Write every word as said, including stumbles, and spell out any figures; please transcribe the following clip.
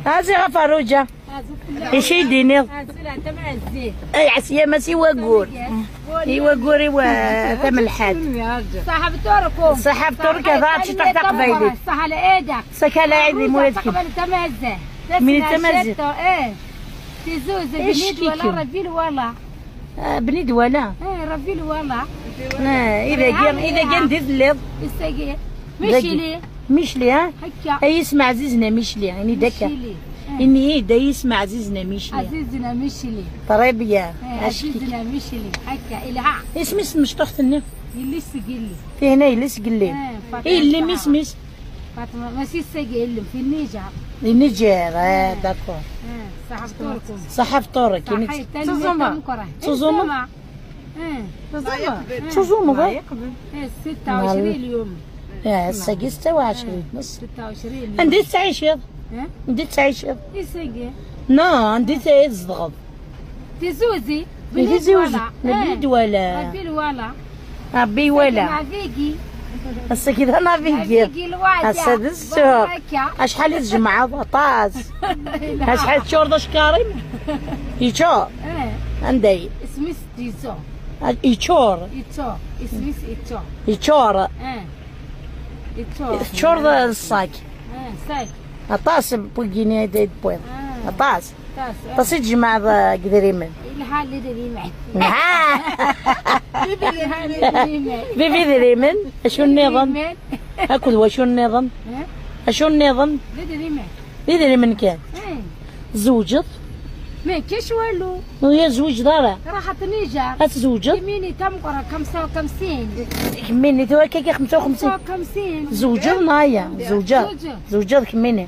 Azi ɣef Ferruǧa. Ici d-iniḍ. Ay, ɛsiyama si wagur. I wagur i wa tamelḥat. Saḥab Turku. Saḥab Turku, ḍaɛt ciṭuḥ taqbaylit. Saḥal Ɛidek. Sakal Ɛid i muyat-kem. Taqbaylit tamaziɣt. Mini tamaziɣt. Tizuzi, bnid wala, rabil wala. Ah, bnid wala. Eh, rabil wala. Ah, idagi, idagi anda i telliḍ? Isagi. Micli. Micli, ha? Akka. Ay isem ɛzizen a Micli, ini-d akka. Micli. Eh. Ini-d ay isem ɛzizen a Micli. Ɛzizen a Micli. Très bien. Eh, ɛzizen a Micli. Akka, ilha. Isem-is tmecṭuḥt-nni? Yelli-s seg Yelli. Tihna yelli-s seg Yelli. Eh, Fatima. Yelli-m isem-is? Fatima, mačči sagi, ilem fi Niger. Di Niger, eh, d'accord. Eh, saḥab Turkum. Saḥab Turk, ini-d. Saḥit, tanemmirt tameqqrant. Tuẓumeḍ? Eh. Tuẓumeḍ? Eh, ستة وعشرين اليوم. Eh, ass-agi ستة وعشرين. Eh, ستة وعشرين اليوم. Anda i tettɛiciḍ? Eh? Anda i tettɛiciḍ? Isagi. Non, anda i tzedɣeḍ? Tizuzi, Tizuzi, bnid wala. Bnid wala. Rabil wala. Rabil wala. Navigi. Ass-agi d anavigi. Navigi lwaḥda. Ass-a d ssuq. Baraka. Acḥal i tjemɛeḍ? Aṭas. Acḥal teččureḍ acekkaṛ-im? Yeččur. Eh. Anda-yi? Isem-is Tizo. Ah, yeččur. Yeččur. Isem-is Yeččur. Yeččur. Eh. Yeččur. Teččureḍ ṣṣak. Eh, ṣṣak. Aṭas n wigini ay d-tewwiḍ. Ah. Aṭas. Aṭas, eh. Aṭas i tjemɛeḍ, eh, deg idrimen. Ilha idrimen. Ilha idrimen. Bibi idrimen. Acu nniḍen? Idrimen. Akked wacu nniḍen? Eh? Acu nniḍen? D idrimen. D idrimen kan. Eh. Tzewǧeḍ? Ma kac walu. Ur zewǧeḍ ara. Raḥet Niger. Ad tzewǧeḍ? Kemmini tameqqra خمسة وخمسين. Kemmini tura akka خمسة وخمسين. خمسة وخمسين. Tzewǧeḍ neɣ aya? Tzewǧeḍ. Tzewǧeḍ. Tzewǧeḍ kemmini.